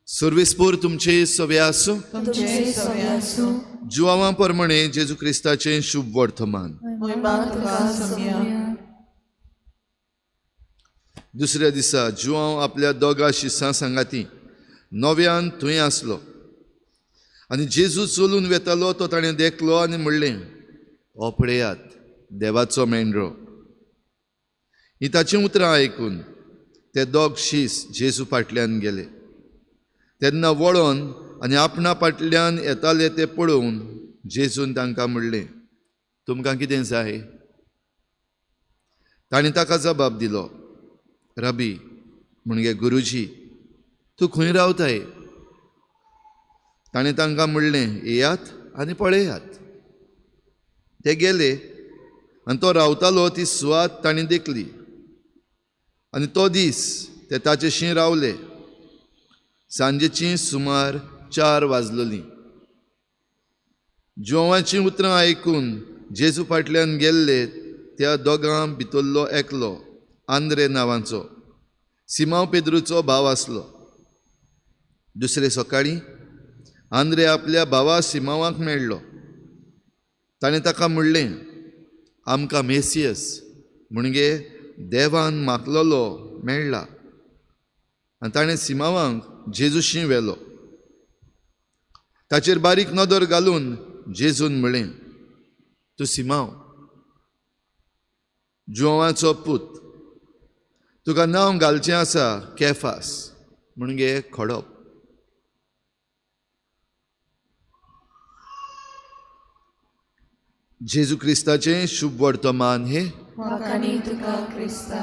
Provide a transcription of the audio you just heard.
सर्वेस्पोर तुमचे सवे आसूं. तुमचे सवे आसूं. जुवांवा प्रमाणे जेजू क्रिस्ताचें शुभ वर्तमान. मोहिमा तुका सोम्या. दुसऱ्या दिसा जुवांव आपल्या दोगा शिसां सांगाती नव्यान थंय आसलो आनी जेजू चलून वेतालो तो ताणें देखलो आनी म्हणलें, हो पळयात देवाचो मेंढरो. ही ताचीं उतरां आयकून ते दोग शीस जेजू फाटल्यान गेले. तेन्ना वळोन आनी आपणा फाटल्यान येताले ते पळोवन जेजून तांकां म्हणलें, तुमकां कितें जाय? ताणें ताका जबाब दिलो, रबी म्हणजे गुरुजी, तूं खंय रावताय? ताणें तांकां म्हणलें, येयात आनी पळयात. ते गेले आनी तो रावतालो ती सुवात ताणें देखली आनी तो दीस ते ताचेशी रावले. सांजेचीं सुमार 4 वाजलोलीं. जुवांचीं उतरां आयकून जेजू फाटल्यान गेल्ले त्या दोगां भितरलो एकलो आंद्रे नांवाचो सिमांव पेद्रूचो भाव आसलो. दुसरे सकाळीं आंद्रे आपल्या भावा सिमांवाक मेळ्ळो. ताणें ताका म्हणलें, आमकां मेसियस म्हणजे देवान मागलेलो मेळ्ळा. आनी ताणें सिमांवाक जेजूशी व्हेलो. ताचेर बारीक नदर घालून जेजून म्हणलें, तूं सिमांव, जुवाचो पूत, तुका नांव घालचें आसा केफास म्हणजे खडप. जेजू क्रिस्ताचें शुभ वर्तमान हें. वाखाणी तुका क्रिस्ता.